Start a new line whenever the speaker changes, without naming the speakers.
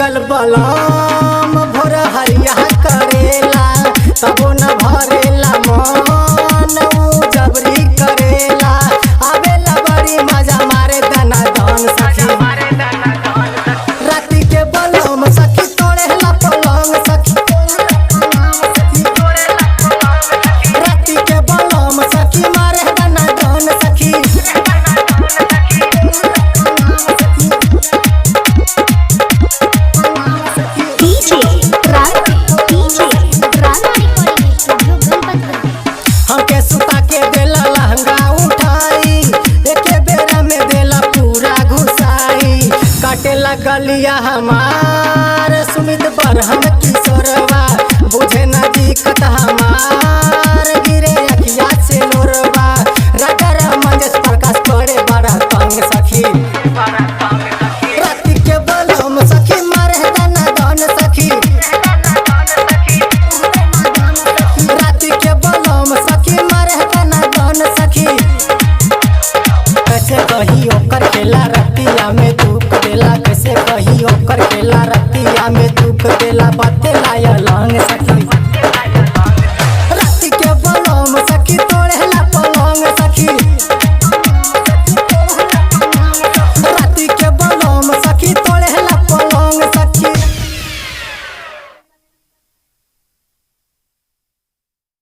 जागल बलम भोर हरिया करेला, तबो न भरेला मन ऊ जबरी करेला। आवेला बड़ी मजा मारे दना दन सखी। राती के बलम सखी तोड़ेला पलंग सखी। राती के बलम सखी मारे दना दन सखी।
DJ Kranti, DJ Kranti.
Recording studio Ganpatganj.
हमके सुता के देला लहंगा उठाई, एके बेरा में देला पूरा घुसाई। काटे गलिया हमार सुमित बरहम किशोरवा, बुझे न दिक्कत हमार गिरे अखिया से लोरवा। राजा मंजेश प्रकाश करे बड़ा तंग सखी। राती के बलम सखी मारे दना दन सखी। राती के बलम सखी मारे दना दन सखी। कैसे कही ओकर खेला रतिया में दुख देला, कैसे कही ओकर खेला रतिया में दुख देला। बतेला लंग सखी।